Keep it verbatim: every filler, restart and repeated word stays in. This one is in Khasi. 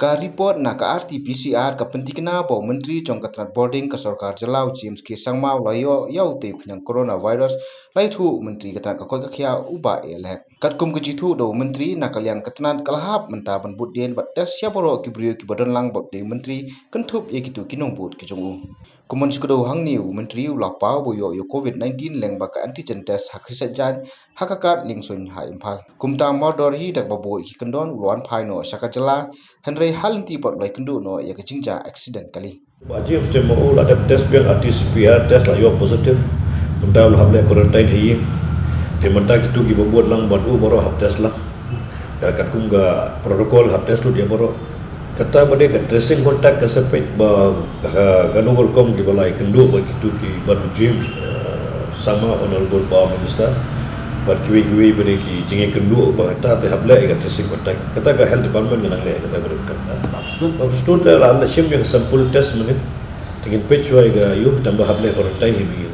Ka report na ka R T P C R ka pyntikna ba u Myntri jong ka tnat bording ka sorkar jylla u James K Sangma u la ïoh ïa utei u khñiang coronavirus, la ïathuh u Myntri ka tnat ka koit ka khiah u Bah A L Hek. Katkum ka jingïathuh da u Myntri, na ka liang ka tnat ka la hap mynta ban bud dien bad test ïa baroh ki briew kiba don lang bad utei u Myntri, kynthup ïa kito ki nongbud ki jong u. Kumno shi kdew hangne u Myntri u la paw ba u ïoh ïa u COVID nineteen lyngba ka antigen test ha ka khyrsah jaiñ ha ka kad Liengsuiñ ha Imphal. Kumta mardor hi da kaba bud ki kyndon u la wan phai noh sha ka jylla, hynrei ha lynti pat u la ïakynduh noh ïa ka jingjia accident kali. Bah James te ma u la dep test biang, R T P C R test, la ïoh positive. Kumta u la hap leh quarantine ha ïing. Te mynta kito kiba bud lang bad u baroh hap test lang. Ka katkum ka protocol hap test lut ïa baroh. Kata ba dei ka tracing contact ka sa peit ba ka, ka nongrukom kiba la ïakynduh bad kito ki bad u James, eh, Sangma, Honorable Power Minister, bad kiwei kiwei ba dei ki jingïakynduh ba kata te hap leh ïa ka tracing contact. Kata ka health department ka nang leh kata ba dei ka. Ba phi sdang te la shim ïa ka sample test mynne. Te ngin peit shuwa ïa ka ïoh tang ba hap leh quarantine hi ba ngi